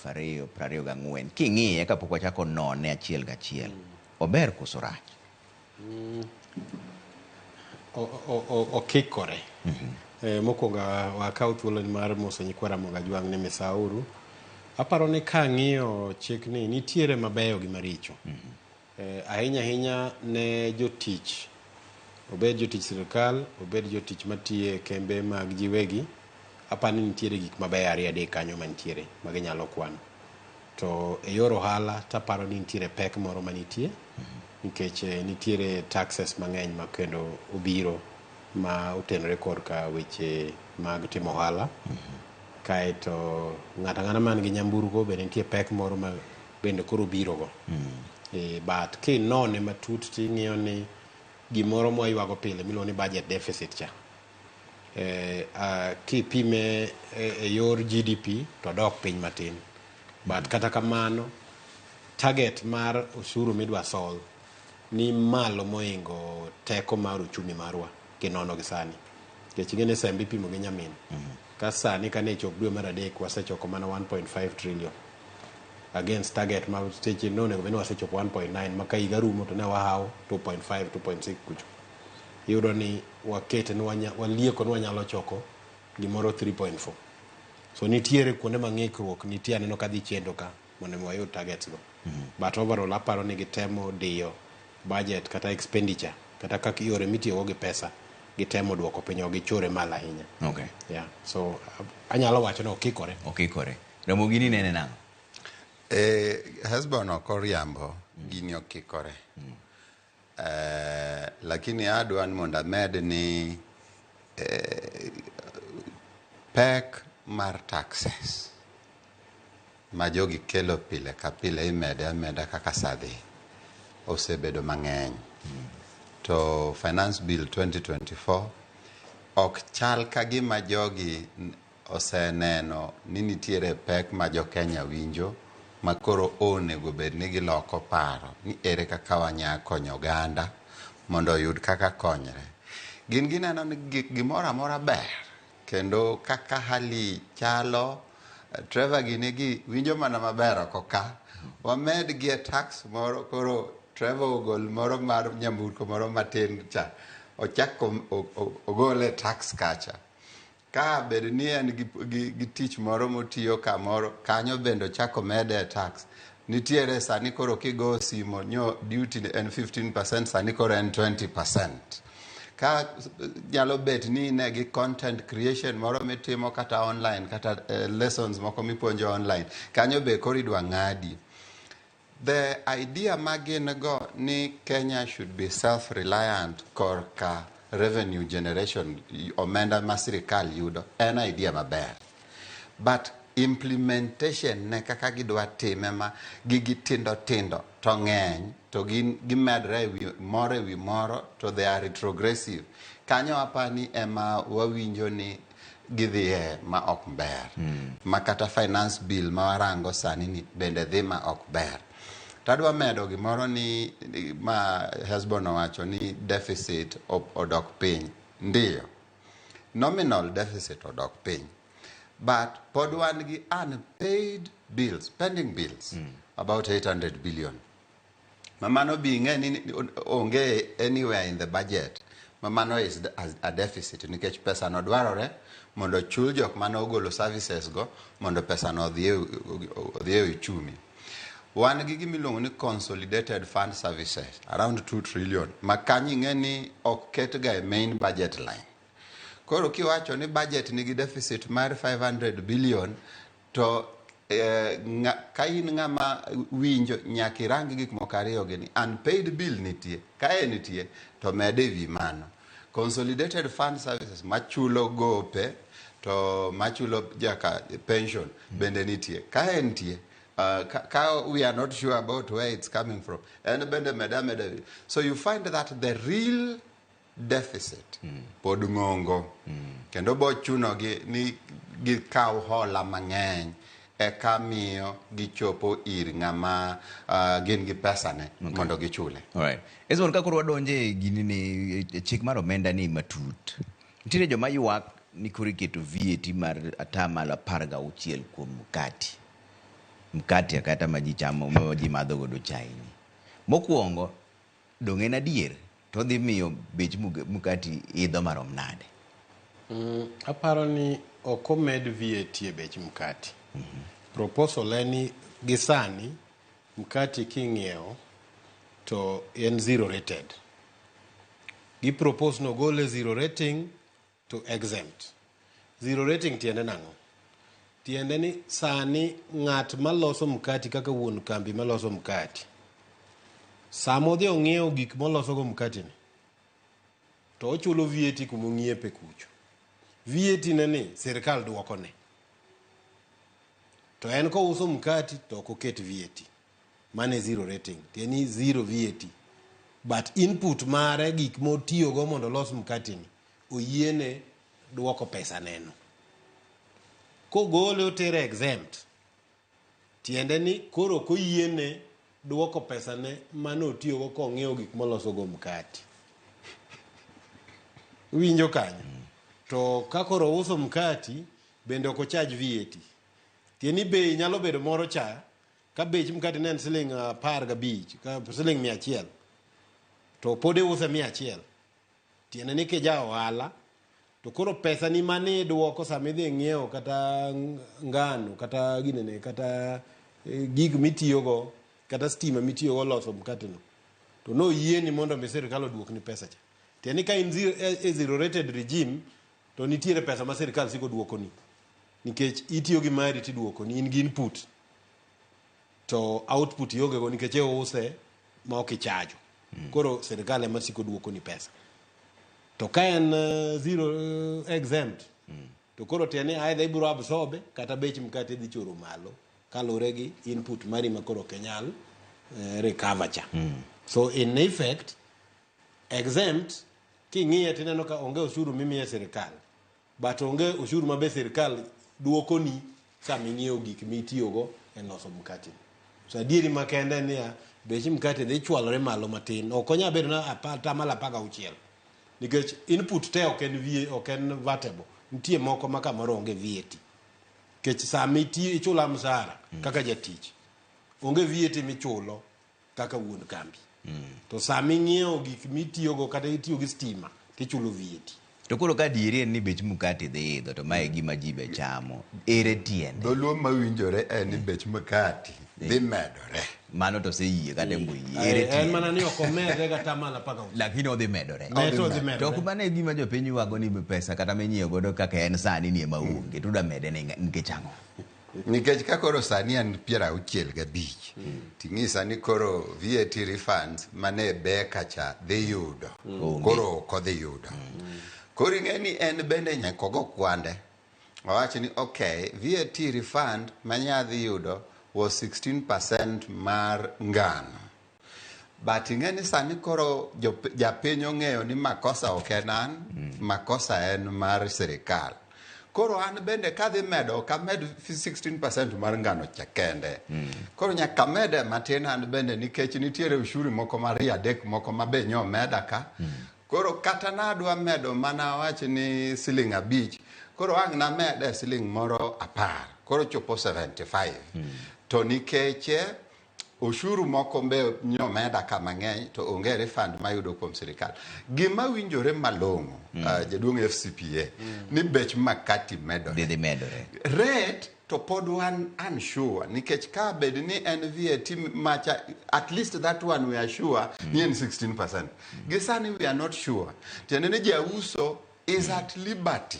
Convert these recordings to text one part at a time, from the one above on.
2024. King'iye kapok wachako none achiel gachiel, ober koso rach? Okikore. Mokwongo wakaw thuolo mar moso nyikwa Ramogi Ajwang' ni misauru. Aparo ni kang'iyo chikni nitiere mabeyo gi maricho. Ahinya ahinya ne jotich, obed jotich sirikal, obed jotich matiyo e kembe mag jiwegi, aparo ni nitiere gik mabeyo ariyo adek kanyo mantiere ma ginyalo kwano. To e yor ohala taparo ni nitiere pek moro manitie nikech nitiere taxes mang'eny ma kendo obiro ma otenore korka weche mag timo ohala. Kaeto ng'ato ang'ata man gi nyamburko bende nitie pek moro ma bende koro obiro go. But kinone matut ting'iyo ni gimoro mwaywago pile miluongo ni budget deficit cha kipime e yor GDP to dok piny matin. But kata kamano target mar osuru midwa sol ni malo moingo teko mar uchumi marwa kinono gi sani. Nikech ing'e ni sembe ipimo gi nyamin. Ka sani kane chop dwe mar adek wasechoko mana 1.5 trillion against target ma seche no onego bed ni wasechopo 1.9 ma ka higa rumo to ne wahawo 2.5 2.6 kucho. Iyudo ni wakete ni walieko ni wanyalo choko gimoro 3.4. So nitiere kuonde ma ng'ikruok nitie, aneno ka dhi chendo ka mondo mi wayud targets go. But overall aparo ni gitemo diyo budget kata expenditure kata kaka yore mitiyogo gi pesa gitemo duoko piny, ok gichore malo ahinya. Yeah. So anyalo wacho ni okikore. Okikore. Ramogi ni nene nang'o? Hesbon ok oriambo, gini okikore. Lakini adwa ni mondo amed ni pek mar taxes ma jogi kelo pile ka pile, imede ameda kaka sa dhi, osebedo mang'eny. To Finance Bill 2024 ok chal ka gima jogi oseneno ni nitiere pek ma jo Kenya winjo ma koro onego bed ni giloko paro ni ere kaka wanya konyo oganda mondo oyud kaka konyre. Gin gineno ni gimoro amora ber kendo kaka hali chalo. Trevor gini gi winjo mana maber oko ka wamed gi e tax moro, koro Trevor ogol moro mar nyamburko moro matin cha, ochak ogole tax kacha. Ka bed ni en gi tich moro motiyo kamoro kanyo bende ochak omede e tax. Nitiere sani koro kigo simo nyo duty en 15%, sani koro en 20%. Ka nyalo bet ni ne gi content creation moro mitimo kata online kata lessons moko mipuonjo online kanyo be koro idwa ng'adi. The idea ma gin go ni Kenya should be self reliant korka revenue generation, omenda ma sirikal yudo, en idea maber, but implementation ne kaka gidwa time ma gigi tindo tindo to ng'eny to gin gimedre ewi moro ewi moro to they are retrogressive kanyo. Apani ema wawinjo ni gidhiye ma ok ber, ma kata Finance Bill ma warango sani ni bende dhi ma ok ber. Tadwa medo gimoro ni ma Hesbon owacho ni deficit odok piny. Ndiyo, nominal deficit odok piny, but pod wan gi unpaid bills, pending bills, about 800 billion ma mano bi ing'e ni onge anywhere in the budget, ma mano is a deficit nikech pesa no dwarore mondo ochul jok mane ogolo services go mondo pesa no odhi e uchumi. Wan gi gimiluongo ni Consolidated Fund Services, around 2 trillion, ma kanyo ing'e ni ok ket ga e main budget line. Koro kiwacho ni budget nigi deficit mar 500 billion to ka in ng'ama winjo nyaka irang gik moko ariyo gi ni unpaid bill nitie kae nitie to mede ewi mano Consolidated Fund Services machulo gope to machulo jaka pension bende nitie kae nitie. Ka we are not sure about where it's coming from, en bende meda meda. So you find that the real deficit pod ng'ongo kendo bo chunogi ni gikaw hola mang'eny eka miyo gichopo ir ng'ama gin gi pesa ne mondo gichule. Alright. Esmond, ka koro wadonje e gini ni e chik mar omenda ni matut. Nitiere joma ywak ni koro iketo VAT mar 16% kuom mkati. mkate kata ma ji chamo ma ji madho godo chai ni. Mokwongo, dong' en adier to odhi miyo bech mkati idho marom nade? Aparo ni ok omed VAT e bech mkati. Proposal en ni gi sani mkati king'iewo to en zero rated. Gi propose no gole zero rating to exempt. Zero rating tiende nang'o? Tiende ni sani ng'at maloso mkati kaka wuon kambi maloso mkati, sama odhi ong'iewo gik molosogo mkati ni, to ochulo VAT kuma ong'iepe kucho. VAT ne ni sirikal duokone. To en kouso mkati to ok oket VAT. Mano e zero rating. Tiende ni zero VAT. But input mare gik motiyogo mondo olos mkati ni oyiene duoko pesa neno. Kogole otere exempt, tiende ni koro ok oyiene duoko pesa ne mane otiyogo kong'iewo gik molosogo mkati. Iwinjo kanyo? To ka koro ouso mkati, bende ok ocharge VAT. Tiende ni bei nyalo bedo moro cha, ka bech mkati ne en siling 15, ka siling 100, to pod iuse 100. Tiende ni kija ohala, to koro pesa ni mane idwoko sama idhi ng'iewo kata ngano, kata ginene, kata gig mitiyogo, kata stima mitiyogo loso mkate no, to noyieni mondo mi sirikal oduokni pesa cha. Tiende ni ka in e zero rated regime, to nitiere pesa ma sirikal siko duokoni. Nikech itiyo gi mari tiduokoni, in gi input, to output ionge go nikech iuse ma ok ichajo. Koro sirikal ema siko duokoni pesa. To ka en zero exempt, to koro tiende ni either ibiro absorb kata bech mkate dhi choro malo kaluwore gi input mari ma koro ok inyal recover cha. So in effect, exempt king'iye tineno ka onge osuru mimiye sirikal, but onge osuru ma be sirikal duokoni sama ing'iewo gik mitiyogo e loso mkate. So adieri makende en niya, bech mkate dhi chwalore malo matin. Ok onyal bedo na atamalo 16. Nikech input te ok en VAT, ok en vatable. Nitie moko ma kamoro onge VAT. Nikech sama ichula msara kaka jatich, onge VAT michulo kaka wuon kambi. To sama ing'iewo gik mitiyogo kata itiyo gi stima, tichulo VAT. To koro ka adieri en ni bech mkate dhi idho to mae e gima ji be chamo, ere tiende? Dholuo mawinjore en ni bech mkati dhi medore. Mano to oseyie kata en boyie. Ere En tiende? mana ni ok omedre kata mana 16. Lakini odhi medore. Ne to odhi medore. To ok mano e gima jopiny ywago ni pesa kata minyiewo godo kaka en sani ni ema onge. To udwa mede ni nikech ang'o? Nikech ka koro sani en 65, ting'isa ni koro VAT refunds mane beka cha dhi yudo. Onge. Koro ok odhi yudo. Koro ing'e ni en bende nyaka ogo kwande. Owach ni okay, VAT refund manya dhi yudo was 16% mar ngano. But ing'e ni sani koro japiny ong'eyo ni makosa ok en an, makosa en mar sirikal. Koro an bende kadhi medo, ok amed 16% mar ngano cha kende. Koro nyaka amede matin an bende nikech nitiere ushuru moko mar adek moko ma be nyomeda ka. Koro kata nadwa medo mana wach ni siling 5, koro ang' namede siling moro 10, koro chopo 75. To nikech ushuru moko be nyomeda ka mang'eny to onge refund mayudo kuom sirikal. Gima winjore malong'o, jaduong' FCPA, ni bech makati medore. Dhi medore. Rate to pod wan unsure nikech ka bed ni en VAT macha, at least that one we are sure ni en 16%. Gi sani we are not sure. Tiende ni jauso is at liberty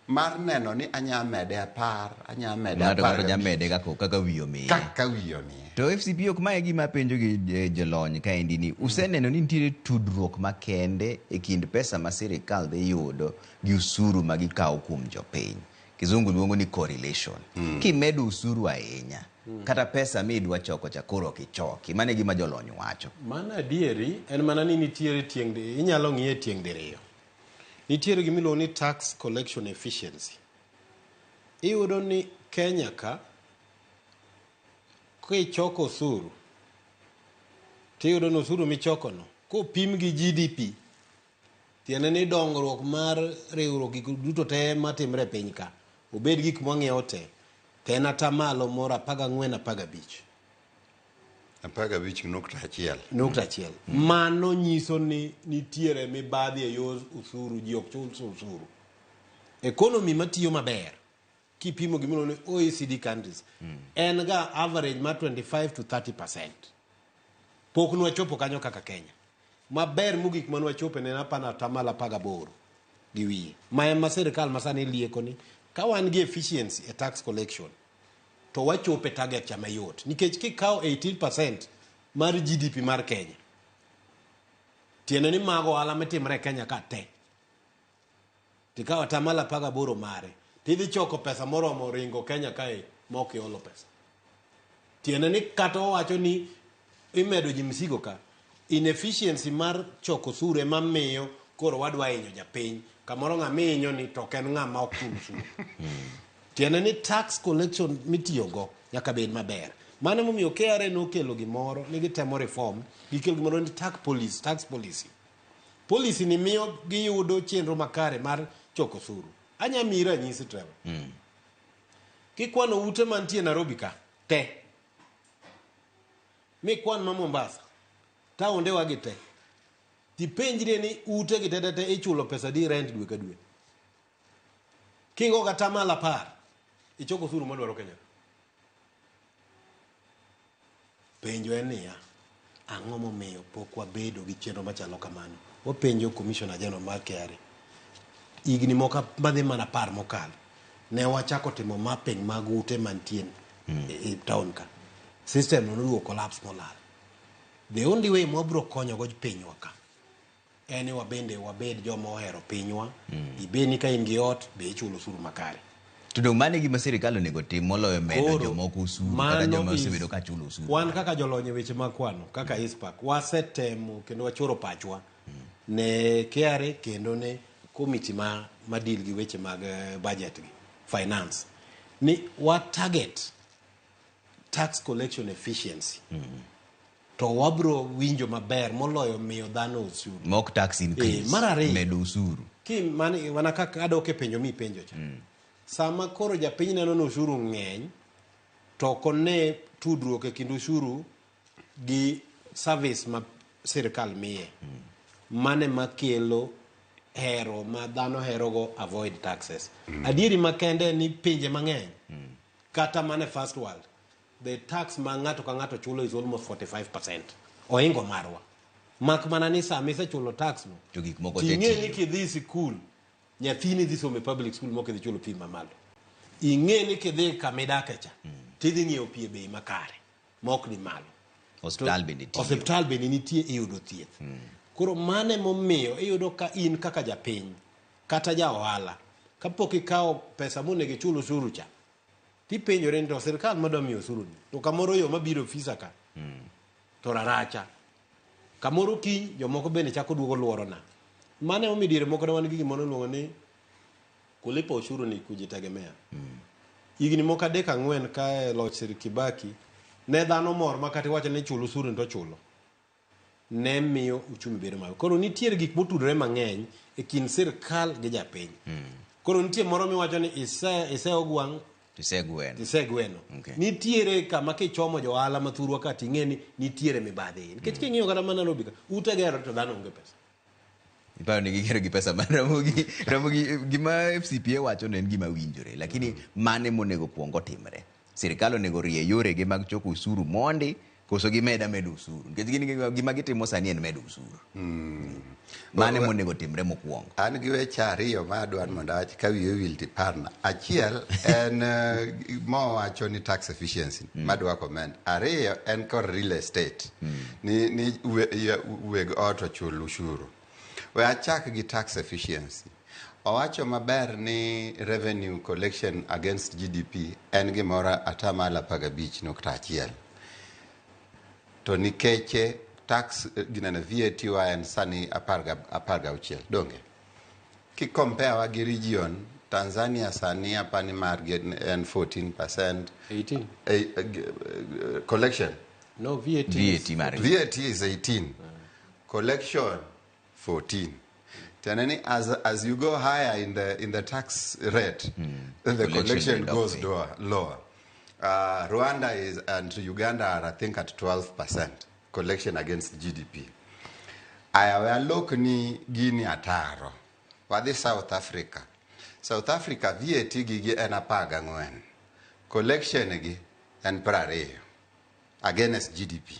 mar neno ni anya mede 10, anya mede Ng'ato apar ng'ato gabich. nyamede kaka wiye omiye. Kaka wiye omiye. To FCPA ok mae gima apenjo gi jolony kaendi ni useneno ni nitiere tudruok makende e kind pesa ma sirikal dhi yudo gi usuru ma gikawo kuom jopiny. Kizungu luongo ni correlation. Kimedo usuru ahinya, kata pesa midwa choko cha koro ok ichoki. Mano e gima jolony wacho. Mano adieri en mana ni nitiere tieng' inyalo ng'iye tieng' diriyo. Nitiere gima iluongo ni tax collection efficiency. Iyudo ni Kenya ka kichoko osuru tiyudo ni osuru michokono kopim gi GDP, tiende ni dongruok mar riwruok gik duto te matimre e piny ka, obed gik mwang'iewo te, To en atamalo moro 14 15. 15.1. Nukta achiel. Mano nyiso ni nitiere mibadhi e yor usuru, ji ok chul usuru. Economy matiyo maber kipimo gimiluongo ni OECD countries en ga average mar 25 to 30%. Pok nwachopo kanyo kaka Kenya. Maber mogik manwachope ne en apana atamalo 18 gi wiye. Ma ema sirikal masani lieko ni ka wan gi efficiency e tax collection to wachopo e target cha mayot. Nikech kikawo 18% mar GDP mar Kenya, tiende ni mago ohala mitimre e Kenya ka te, tikawo atamalo 18 mare, tidhi choko pesa moromo ringo Kenya kae mok iolo pesa. Tiende ni kata owacho ni imedo ji msigo ka, inefficiency mar choko osuru ema miyo koro wadwa hinyo japiny. Kamoro ng'ama ihinyo ni to ok en ng'ama ok chul osuru. Tiende ni tax collection mitiyogo nyaka bed maber. Mano emomiyo KRA nokelo gimoro ni gitemo reform, gikelo gimoro ni tax policy, tax policy. Policy ni miyo giyudo chenro makare mar choko osuru. Anya miyi ranyisi Trevor. Kikwano ute mantie Nairobi ka te, mikwan ma Mombasa, taonde wa gi te, tipenjrie ni ute gi te te te ichulo pesa di rent dwe ka dwe. Kigo kata atamalo 10, ichoko osuru madwaro Kenya. Penjo en niya, ang'o momiyo pok wabedo gi chenro machalo kamano? Wapenjo Commissioner General mar KRA. Higni moko madhi mana 10 mokalo, ne wachako timo mapping mag ute mantie e town ka. System no noduogo collapse molal. The only way mwabro konyo go pinywa ka en ni wabende wabed joma ohero pinywa. Ibed ni ka in gi ot be ichulo osuru makare. To dong' mano e gima sirikal onego tim moloyo medo jomoko osuru kata joma osebedo ka chulo osuru. Wan kaka jolony e weche mag kwano kaka ICPAK wasetemo kendo wachoro pachwa ne KRA kendo ne komiti ma deal gi weche mag budget gi finance ni wa target tax collection efficiency. To wabro winjo maber moloyo miyo dhano osuru. Mok tax increase. Mar ariyo, medo osuru. Ki mana kaka adok e penjo mipenjo cha. Sama koro japiny neno ni osuru ng'eny, to ok one tudruok e kind osuru gi service ma sirikal miye. Mane makelo hero ma dhano herogo avoid taxes. Adieri makende ni pinje mang'eny, kata mana e first world, the tax ma ng'ato ka ng'ato chulo is almost 45%. Ohingo marwa. Mak mana ni sama isechulo tax no, to gik moko te ting'e ni tiyo. kidhi sikul, nyathini dhi somo e public school mok idhi chulo fee mamalo. Ing'e ni kidhi kama idake cha, tidhi ng'iewo pi e bei makare, mok ni malo. Osiptal bende tiyo. Osiptal bende nitie iyudo thieth. Koro mano emomiyo iyudo ka in kaka japiny, kata ja ohala, kapok ikawo pesa monego ichul osuru cha, tipenjore ni to sirikal madwa miyo osuru ni, to kamoro yo mabiro ofisa ka, to raracha. Kamoro kiny jomoko bende chako duogo luorona. Mano emomiyo diere moko ne wan gi gimoro iluongo ni kulipa ushuru ni kujitegemea. Higni moko 3 4 ka e loch Sir Kibaki, ne dhano mor ma kata iwacho ni chul osuru ni to chulo. Ne miyo uchumi bedo malo. Koro nitiere gik motudore mang'eny e kind sirkal gi japiny. Koro nitie moro miwacho ni ise ogwang', Isegweno. Isegweno. Okay. Nitiere kama kichomo jo ohala mathurwa ka ting'e ni nitiere mibadhi. Nikech king'iyo kata mana Nairobi ka, ute gero to dhano onge pesa. Iparo ni gigero gi pesa mar Ramogi. Ramogi gima FCPA wacho no en gima winjore, lakini mane monego kuong otimre? Sirikal onego rie yorege mag choko osuru mondi koso gimed ameda osuru? Nikech gin gima gitimo sani en medo osuru. Mane monego timre mokwongo? An gi weche ariyo ma adwaro mondo awach ka wiyi owil to iparna. Achiel en mowacho ni tax efficiency madwa comment. Ariyo en kor real estate. Ni weg ot ochul ushuru. We achak gi tax efficiency. Owacho maber ni revenue collection against GDP en gimoro atamalo 15.1. To nikech tax ginene VAT wa en sani 16 donge? Ki compare wa gi region, Tanzania sani apani margi en 14%. 18. Collection. No, VAT. VAT margi. VAT is 18. Collection 14. Tiende ni as you go higher in the tax rate, the Collection collection rate goes okay. lower. Rwanda is and Uganda are, I think, at 12% collection against GDP. Aya, we alok ni gini ataro. Wadhi South Africa. South Africa VAT gigi en 14. Collection gi en 20 against GDP.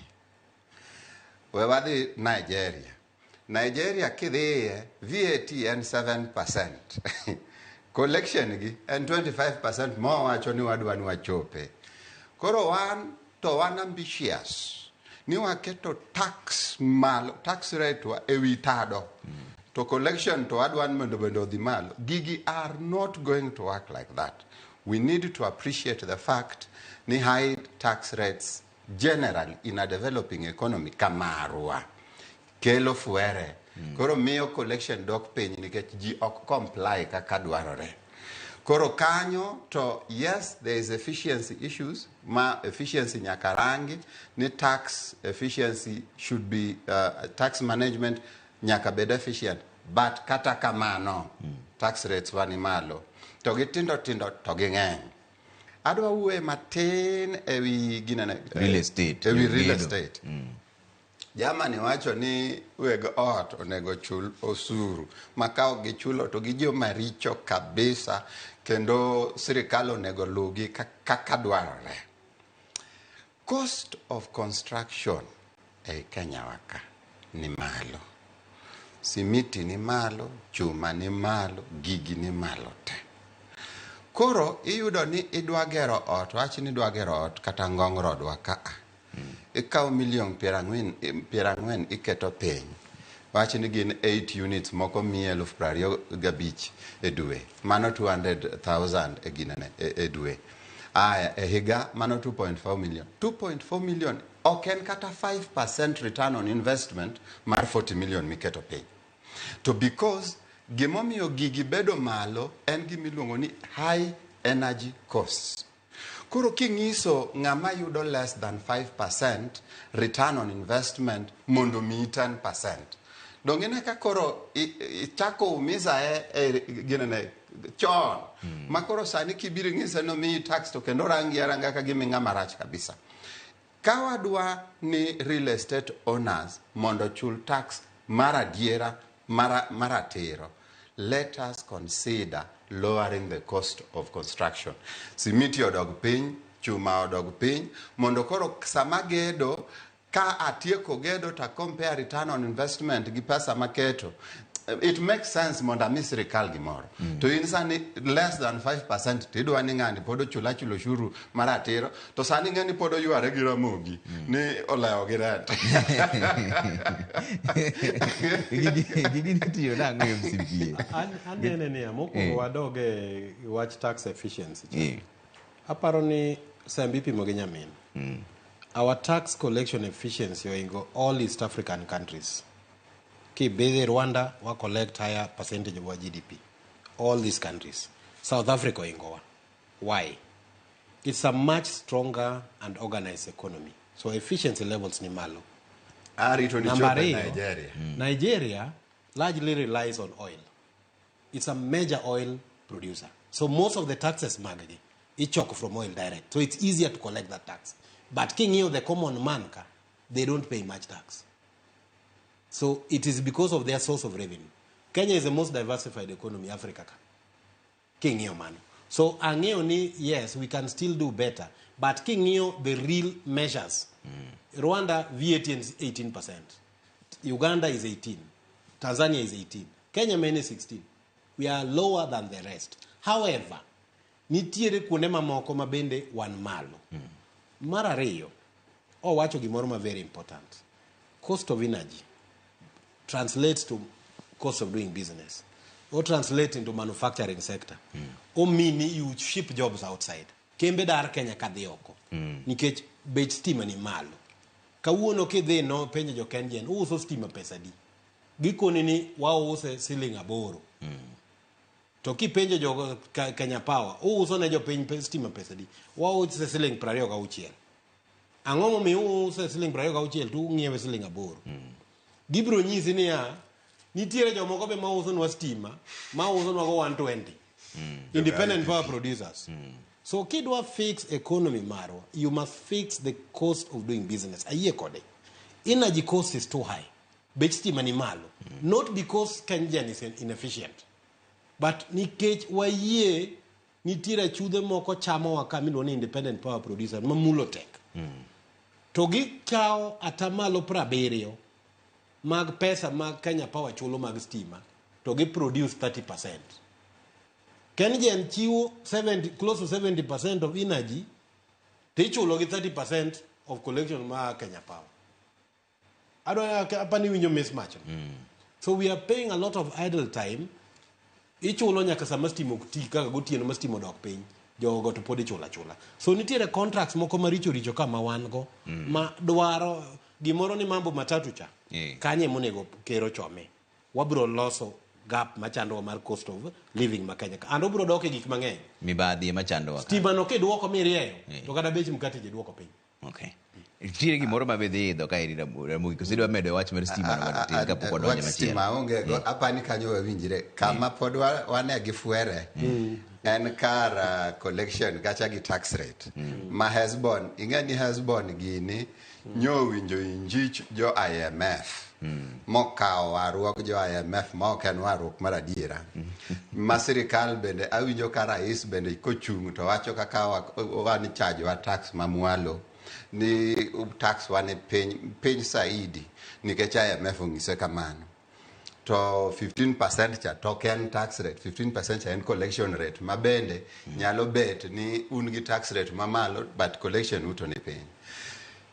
We wadhi Nigeria. Nigeria kidhiye VAT en 7%. Collection gi en 25% mowacho ni wadwa ni wachope. Koro wan to wan ambitious ni waketo tax malo, tax rate wa ewi tado. To collection to wadwa ni mondo bende odhi malo. Gigi are not going to work like that. We need to appreciate the fact ni high tax rates generally in a developing economy kamarwa kelo fuere. Koro miyo collection dok piny nikech ji ok comply kaka dwarore. Koro kanyo to yes, there is efficiency issues ma efficiency nyaka rangi ni tax efficiency should be tax management nyaka bed efficient, but kata kamano tax rates wani malo to gitindo tindo to ging'eny. Adwa wuoye matin ewi ginene Real estate, ewi real gedo. estate. Germany wacho ni weg ot onego chul osuru ma ka ok gichulo to gijoma richo kabisa kendo sirikal onego lugi kaka dwarore. Cost of construction ei Kenya wa ka ni malo. Simiti ni malo, chuma ni malo, gigi ni malo te. Koro iyudo ni idwa gero ot, wach ni idwa gero ot kata Ngong Road wa ka a. Ikawo milion 40 iketo piny. Wach ni gin 8 units moko miyi 25,000 e dwe. Mano 200,000 e ginene e dwe. Aya, e higa mano 2.4 million. 2.4 million ok en kata 5% return on investment mar 40 million miketo piny. To because gimomiyo gigi bedo malo en gimiluongo ni high energy costs. Koro king'iso ng'ama yudo less than 5% return on investment mondo miyi 10%. Donge ine ka koro ichako umiza e ginene chon. Ma koro sani kibiro ing'ise ni omiyi tax to kendo rangi aranga ka gima ing'ama rach kabisa. Ka wadwa ni real estate owners mondo chul tax mar adiera maratiro, let us consider lowering the cost of construction. Simiti odog piny, chuma odog piny, mondo koro sama gedo, ka atieko gedo to compare return on investment gi pesa maketo, it makes sense mondo ami sirikal gimoro. To in sani less than 5% to idwa ni ng'ani pod ochul achul ushuru maratiro, to sani ng'eni pod oyware gi Ramogi ni olewo gi rent. Gigi nitiyo nang'o e MCPA? Anene niya, mokwongo wadog e wach tax efficiency. Aparo ni sembe ipimo gi nyamin. Our tax collection efficiency oingo all East African countries. Kibedhe Rwanda, wa collect higher percentage of our GDP. All these countries. South Africa oingowa. Why? It's a much stronger and organized economy. So efficiency levels ni malo. Arito ni Number chopo ariyo, Nigeria. Nigeria largely relies on oil. It's a major oil producer. So most of the taxes maggi ichoko from oil direct. So it's easier to collect that tax. But king'iyo the common man ka, they don't pay much tax. So it is because of their source of revenue. Kenya is the most diversified economy Africa ka. King'iyo mano. So ang'eyo ni yes, we can still do better. But king'iyo the real measures. Rwanda VAT is 18%. Uganda is 18. Tanzania is 18. Kenya mane 16. We are lower than the rest. However, nitiere kuonde mamoko ma bende wan malo. Mar ariyo, owacho gimoro ma very important. Cost of energy translates to cost of doing business or translate into manufacturing sector. Omini you ship jobs outside. Kembe dar Kenya kadhi oko. Nikech bech stima ni malo. Kawuono kidhi no penjo jo KenGen, uuso stima pesa di? Gikoni ni wause siling 8. To kipenjo jo Kenya Power, uuso ne jopiny stima pesa di? Wause siling 26. Ang'o momiyo uuso siling 26 to ung'iewe siling 8? Gibiro nyisi niya, nitiere jomoko be mausonwa stima, mausonwa go 120. Independent power producers. So kidwa fix economy marwa, you must fix the cost of doing business. Ayie kode. Energy cost is too high. Bech stima ni malo. Not because KenGen is inefficient, but nikech wayie nitiere achudhe moko chamowa ka miluongo ni independent power producer mamulo tek. To gikawo atamalo 70 mag pesa mag Kenya Power chulo mag stima to gi produce 30%. KenGen chiwo 70, close to 70% of energy to ichulo gi 30% of collection ma Kenya Power. Adwa apani winjo mismatch. So we are paying a lot of idle time. Ichulo nyaka sama stima ok ti kaka gotieno ma stima odok piny. Jogo to pod ichulo achula. So nitiere contracts moko maricho richo ka ma wan go ma dwaro gimoro ni mambo matatu cha. Kanye monego ker ochome. Wabiro loso gap machandowa mar cost of living ma Kenya ka. And obiro dok e gik mang'eny. Mibadhi ema chandowa ka. Stima no kidwoko mirieyo to kata bech mkate ji dwoko piny. Okay. Nitiere gimoro ma be dhi idho ka eri Ramogi koso idwa medo wach mar stima no mondo tin kapok wadonjo Wach machielo. stima onge go apani kanyo wawinjre kama pod wane gi fwere en kar collection kacha gi tax rate ma Hesbon ing'e ni Hesbon gini nyo winjo injich jo IMF mokawo warruok jo IMF ma ok en warruok mar adiera ma sirikal bende awinjo ka rais bende kochung' to wacho kaka wan charge wa tax mamwalo ni tax wa ni piny piny saidi nikech IMF ong'ise kamano to 15% cha to ok en tax rate 15% cha en collection rate ma bende nyalo bet ni un gi tax rate mamalo but collection uto ni piny.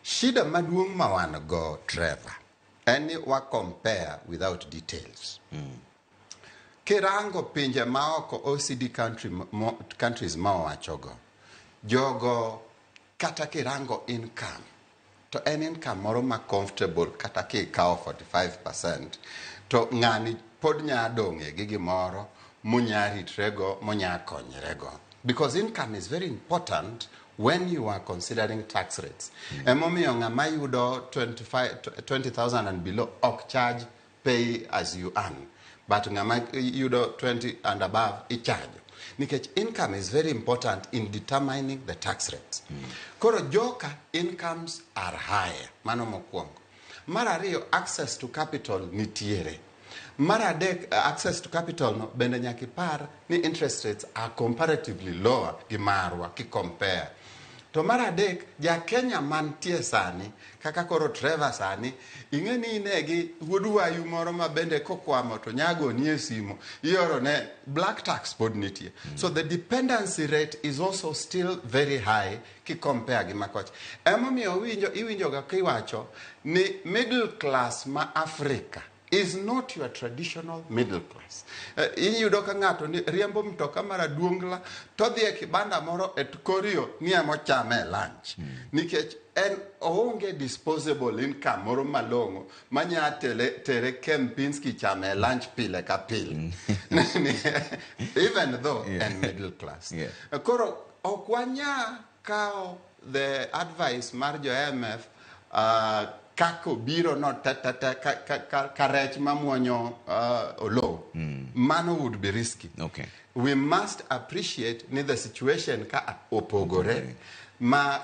Shida maduong' ma wan go Trevor en ni wa compare without details. Kirango pinje maoko OECD countries ma owachogo jogo kata kirango income to en income moro ma comfortable kata kikawo 45% to ng'ani pod nya dong'e gi gimoro monya ritrego monya konyrego because income is very important when you are considering tax rates. Emomiyo ng'ama yudo 20,000 and below ok charge pay as you earn but ng'ama yudo 20 and above icharge nikech income is very important in determining the tax rates. Koro joka incomes are higher, mano mokwongo. Mar ariyo, access to capital nitiere. Mar adek, access to capital no bende nyaka ipar ni interest rates are comparatively lower gi marwa ki compare. To mar adek, ja Kenya mantie sani, kaka koro Trevor sani, ing'e ni ine gi wuod wayu moro ma bende kokwamo to nyago ni e simo, ioro ne black tax pod nitie. So the dependency rate is also still very high ki compare gi makocha. Emomiyo iwinjo ga kiwacho ni middle class ma Africa is not your traditional middle class. Iyudo ka ng'ato ni riembo mtoka mar aduongla to dhi e kibanda moro e korio ni ema ochame e lunch. Nikech en oonge disposable income moro malong'o manya tere Kempinski chame e lunch pile ka pile. Even though en middle class. Koro ok wanya kawo the advice mar jo IMF kaka obiro no te te te ka rech mamuonyo oloo. Mano would be risky. We must appreciate ni the situation ka opogore ma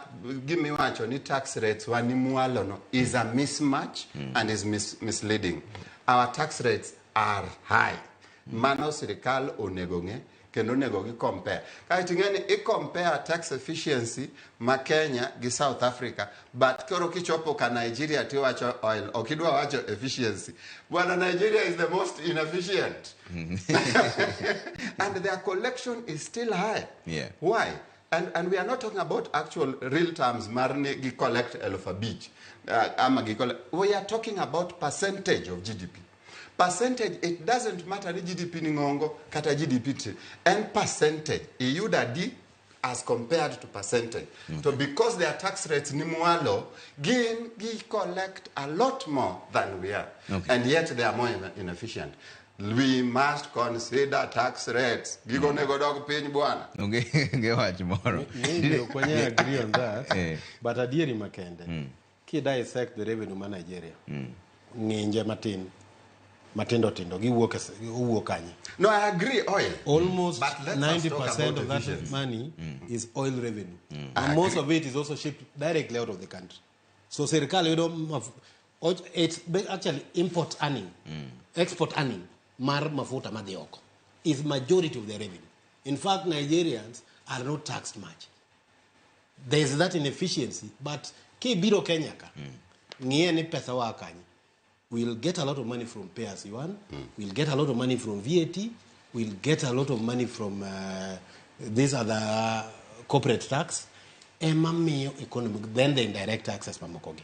gimiwacho ni tax rates wa ni mwalo no is a mismatch and is misleading. Our tax rates are high. Mano sirikal onego ng'e kendo onego gi compare. Kaeto ing'e ni i compare tax efficiency ma Kenya gi South Africa, but koro kichopo ka Nigeria tiwacho oil, ok idwa wacho efficiency. Bwana, Nigeria is the most inefficient. And their collection is still high. Why? And we are not talking about actual real terms mar ni gi collect 5,000. Ama gi collect. We are talking about percentage of GDP. Percentage, it doesn't matter ni GDP ni ng'ongo kata GDP ti. En percentage, iyudo adi as compared to percentage. So because their tax rates ni mwalo, gin gi collect a lot more than we are. And yet they are more inefficient. We must consider tax rates. Gigo nego dog piny bwana. Onge wach moro. Maybe ok wanyal agree on that, but adieri makende. Ki dissect the revenue ma Nigeria, ng'inje matin. matindo tindo giwuok owuok kanye? No, I agree, oil. Almost But let us talk 90% about of that efficiency. money is oil revenue. I And most agree. of it is also shipped directly out of the country. So serikal yudo it's actually import earning, export earning mar mafuta madhi oko is majority of the revenue. In fact, Nigerians are not taxed much. There is that inefficiency, but kibiro Kenya ka, ng'iye ni pesa waa kanye. We'll get a lot of money from pay as you earn. We'll get a lot of money from VAT. We'll get a lot of money from these other corporate tax. Ema miyo economic, then the indirect taxes mamokogi.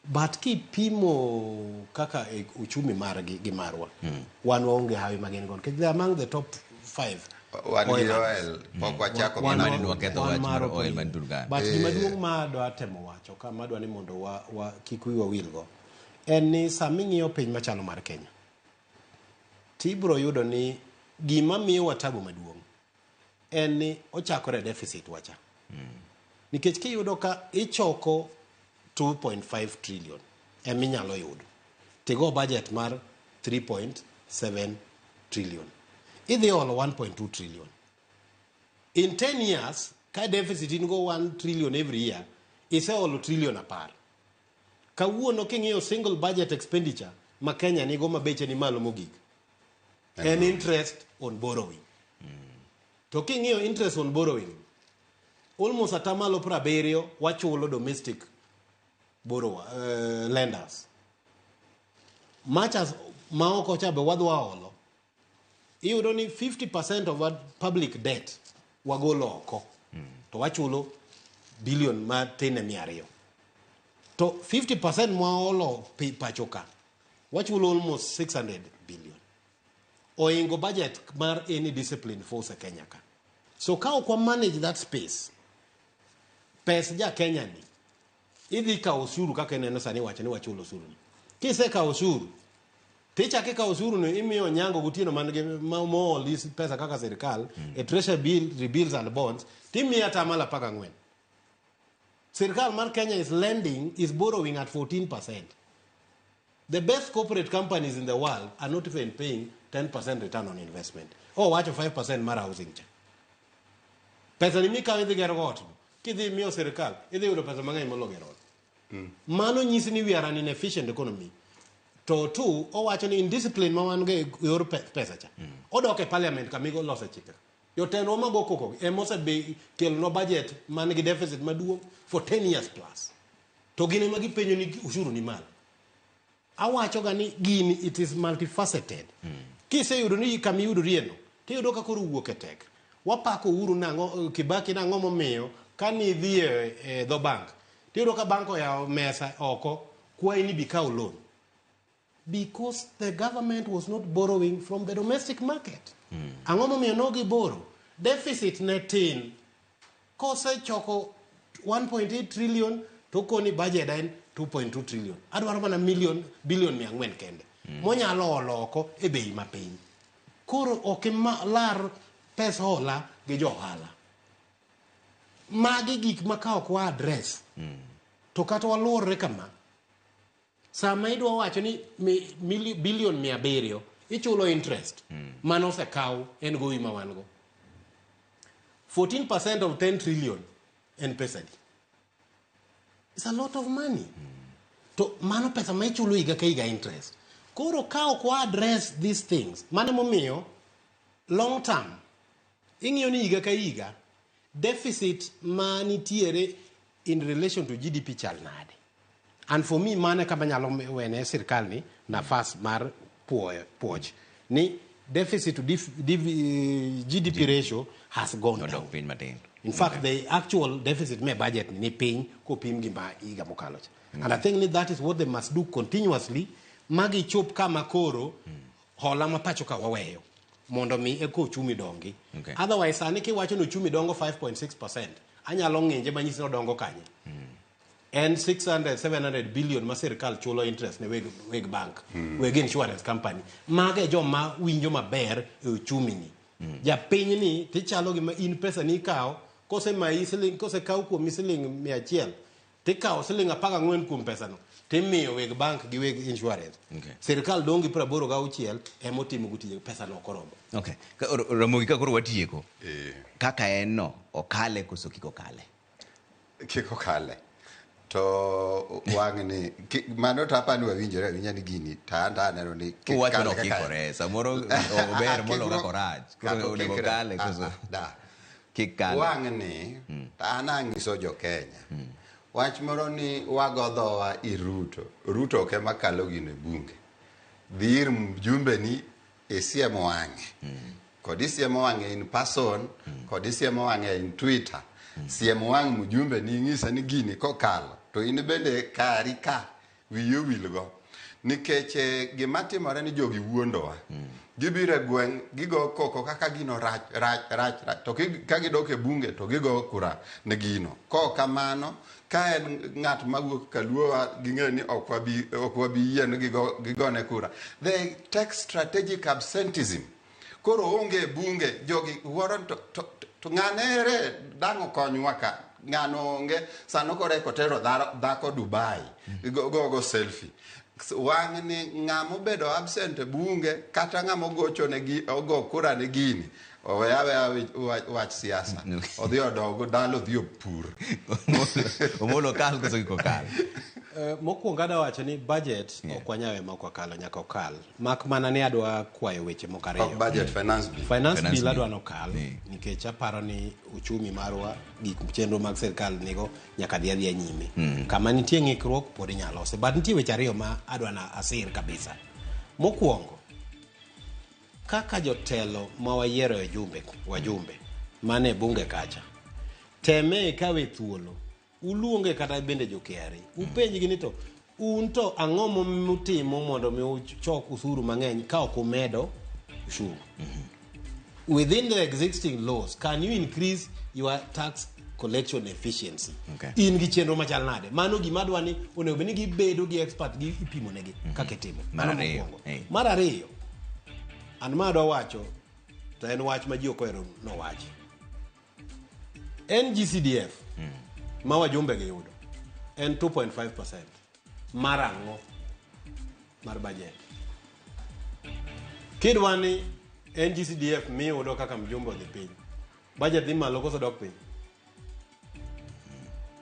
But kipimo kaka e uchumi margi gi marwa, wan waonge hawi magin go. Nikech they are among the top 5 Wan gi oil earners. oil, pok wachako Wan- mana Mani wan- waketho wan wach mar mar oil man Turkana. But gima duong' ma adwa temo wacho ka madwa ni mondo wa kik wiwa wilgo en ni sama ing'iyo piny machalo mar Kenya tibiro yudo ni gima miyowa tabu maduong' en ni ochakore e deficit wacha. Nikech kiyudo ka ichoko 2.5 trillion eminyalo yudo tigo budget mar 3.7 trillion, idhi olo 1.2 trillion in 10 years. Ka deficit in go 1 trillion every year, iseolo trillion 10. Kawuono king'iyo single budget expenditure ma Kenya nigo ma beche ni malo mogik en interest on borrowing. To king'iyo interest on borrowing, almost atamalo 70 wachulo domestic borrower, lenders, much as maoko cha be wadwa olo. Iyudo ni 50% of our public debt wagolo oko to wachulo billion matin e 200, to 50% mwaolo pacho ka wachulo almost 600 billion, oingo budget mar any discipline force e Kenya ka. So ka ok wa manage that space, pes ja Kenya ni idhi kawo osuru kaka ineno sani wacho ni wachulo osuru ni. Kisekawo osuru tichako ikawo osuru no imiyo Onyango gotieno man gi mool gi pesa kaka sirikal e treasury bill, bills and bonds, timiyo atamalo 14. Sirikal mar Kenya is lending, is borrowing at 14%. The best corporate companies in the world are not even paying 10% return on investment. Oh, wacho 5% mar housing cha. Pesa ni mikawo idhi gero go ot no. Kidhi miyo sirikal, idhi yudo pesa mang'eny molo gero ot. Mano nyisi ni we are an inefficient economy. To two, owacho ni indiscipline ma wan go e yor pesa cha. Odok e parliament kamigo lose chike. Jotendwa mago koko gi ema osebe kelonwa budget man gi deficit maduong' for 10 years plus. To gin ema gipenjo ni ushuru ni malo. Awacho ga ni gini it is multifaceted. Kiseyudo ni kama iyudorie no, tiyudo ka koro wuok e tek. Wapako Uhuru nang'o, Kibaki nang'o momiyo ka nidhi e dho bank, tiyudo ka bank oyawo mesa oko kwayi ni bi kaw loan. Because the government was not borrowing from the domestic market. Ang'o momiyo no giboro? Deficit ne tin. Kosechoko 1.8 trillion to koni budget en 2.2 trillion. Adwaro mana million billion 400 kende. Monyalo olo oko e bei mapiny. Koro ok lar pes hola gi jo ohala. Magi gik ma ka ok wa address to kata waluorre kama, sama idwa wacho ni billion 700 ichulo interest mano osekaw en gowi ma wan go, 14% of 10 trillion en pesa di? It's a lot of money. To mano pesa ma ichulo higa ka higa interest. Koro ka ok wa address these things, mano emomiyo long term ing'iyo ni higa ka higa deficit ma nitiere in relation to GDP chal nade. And for me, mano e kama nyalo wene sirkal ni nafas mar puoch ni deficit to GDP ratio has gone down. Odok piny matin. In fact, the actual deficit me budget ni piny kopim gi ma higa mokalo cha. And I think ni that is what they must do continuously magi chop kama koro hola ma pacho ka waweyo mondo mi eko uchumi dongi. Otherwise sani kiwacho ni uchumi dongo 5.6%, anyalo ng'inje manyisi ni odongo kanye. En 600 700 billion ma sirikal chulo interest ne weg bank, weg insurance company. Mago e joma winjo maber e uchumi ni. Japiny ni tichalo gima in pesa ni ikawo kosemayi siling, kosekaw kuomi siling 100. Tikawo siling 14 kuom pesano timiyo weg bank gi weg insurance. Okay. Sirikal dong' gi 86 ema otimo go tije, pesano ok oromo. Okay. Ramogi ka koro watieko. Eh. Kaka en no, okale koso kik okale? Kik okale. To wang'ni mano to apani wawinjore awinja ni gini to an to aneno ni kik Uwacho kale ni kaka okikore, samoro ober molo Kikruok- kaka orach. kata Koro onego okikre. okale Ah, koso ah, da. kik kale. Wang'ni to an ang'iso jo Kenya. Wach moro ni wago dhowa ir Ruto. Ruto ok ema kalo gino e bunge. Dhi ir mjumbeni isiem wang'e. Kod isiemo wang'e in person, kod isiemo wang'e in Twitter. Siem wang' mjumbe ni ing'ise ni gini kokalo to in bende kari ka wiyi owilgo. Nikech gima timore ni jogi wuondowa. Gibiro e gweng' gigo koko kaka gino rach rach rach rach to ka gidok e bunge to gigo kura ne gino. Kok kamano ka en ng'at mawuok kaluowa ging'eyo ni ok wabi ok wabi yie ni gigone kura. They take strategic absenteeism. Koro onge e bunge jogi wuoro to ng'ane ere dang' okonywa ka ng'ano onge sano koro eko tero dhako Dubai go selfie. Wang'ni ng'ama obedo absent e bunge kata ng'ama ogochone gi ogo kura ne gini owe aweya wach siasa odhi odog dala odhi opur. Omolo okal koso kik okal? Mokwongo adwa wacho ni budget ok wanyal weyo ma ok wakalo, nyaka okal. Mak mana ni adwa kwayo weche moko ariyo. Ok budget, finance bill. Finance Finance bill bill. adwa nokal nikech aparo ni uchumi marwa gik chenro mag sirkal nigo nyaka dhi adhiya nyime. Kama nitie ng'ikruok pod inyalo lose. But nitie weche ariyo ma adwa na asir kabisa. Mokwongo, kaka jotelo ma wayiero e jumbe, wajumbe mane bunge kacha, teme ikawe thuolo, uluonge kata bende jo KRA, upenjgi ni to un to ang'o mutimo mondo mi uchok usuru mang'eny ka ok umedo ushuru? Within the existing laws, can you increase your tax collection efficiency? Okay. In gi chenro machal nade? Mano gima adwa ni onego bed ni gibedo gi expert gi ipimo negi kaka itimo. Mar Mano ariyo, mokwongo. eh. Mar ariyo, an ma adwa wacho to en wach ma ji ok ohero nowachi. NGCDF ma wajumbe gi yudo en 2.5% mar ang'o? Mar budget. Kidwa ni NGCDF miyudo kaka mjumbe odhi piny, budget dhi malo koso dok piny?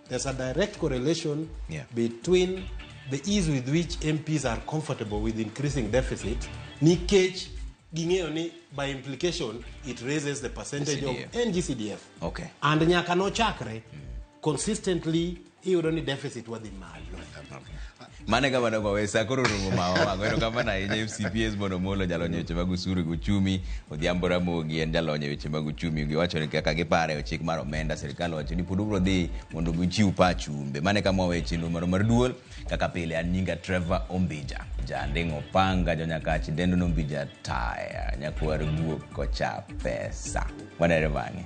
There's a direct correlation between the ease with which MPs are comfortable with increasing deficit, nikech ging'eyo ni by implication it raises the percentage of CDF. NGCDF. Okay. And nyaka nochakre consistently iyudo ni deficit wadhi malo. Okay. Mane kama ne wawe sa koro romo ma wang'o. Erokamano ahinya FCPS Bono Molo jalony e weche mag osuru gi uchumi, Odhiambo Ramogi en jalony e weche mag uchumi. Giwacho ni kaka gipare chik mar omenda, sirikal owacho ni pod ubiro dhi mondo gichiw pachumbe. Mane kama wawe chenro marwa mar duol. Kaka pile an nyinga Trevor Ombija, janding' opanga, jonyakach dendo no Ombija taya, nyakwar guok kocha pesa. Wanere bang'e.